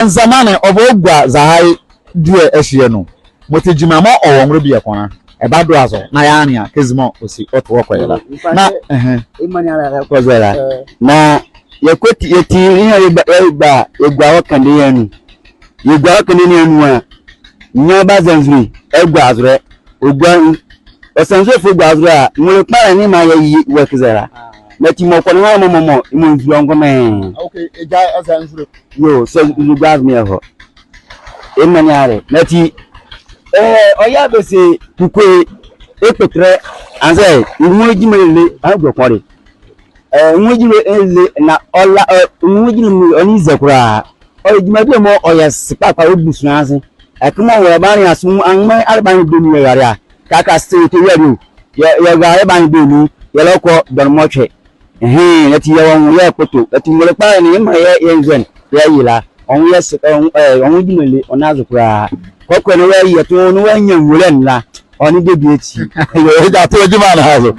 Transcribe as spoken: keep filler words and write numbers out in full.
Nzema ne, ɔva ɔgua zɔhane deɛ ɛhye anu. Mɔti gyima mɔɔ ɔwɔ nwolɛ bieko la, ɛbado azo na yɛanlea kɛ ezi mɔɔ ɔsi ɔto wɔ kɔ ye la. Na, ɛhɛ. Na yɛkɔ ti, yɛti, yɛgua, yɛgua wɔ kɛnde ye anu. Yɛgua wɔ kɛnde ye anu a, nyɛba Azanzule, ɛgua azolɛ. Ɔgua, Azanzulefo gua azolɛ a, nwolɛ kpalɛ ne maa yɛye wɔ ɛke zɛhae la. Mɔti mɔɔ kɔ ne nrɛlɛmɔ mɔɔ, mɔɔ nzule ɔngomɛn. Okay, ɛgya Azanzule. Yoo, Azanzule gua azolɛ mɔɔ yɛhɔ. Ɛmɛ ne a le. Mɔti, ɛɛ, ɔyɛ a bɛse kukue, ɛkpɔtɔlɛ, anzɛɛ, nwolɛ gyima ɛle, anzɛɛ kɔle. Ɛɛ, nwolɛ gyima ɛle, na ɔla, ɛɛ, nwolɛ gyima ɛle, ɔnle eza kola. Ɔyɛ gyima bie mɔɔ ɔyɛ se kpalɛ kpalɛ ɔbusuazo. Ɛke mɔɔ wɔ ɛbanea so, anwomɛ ale banea bɛnwu yɛ rale a. Kɛkala se yɛtɛwia bie o. Yɛ, yɛ rale banea bɛnwu, yɛlɛkɔ dɔne mɔɔ twɛ. Ɛhɛe, yɛti yɛwɔ nwolɛ kpoto. Yɛti nwolɛ kpalɛ ne, yɛmaa yɛ, yɛ nzɔne, yɛye la. Ɔnwo yɛ se, ɔnwo, ɛɛ, ɔnwo gyima ɛle, ɔnle azo kola. Kɔkɔɛ na wɔaye, yɛto na wɔanyia nwolɛ ne la. Ɔnle debie ti. Yɛda ase wɔ gyima ne azo.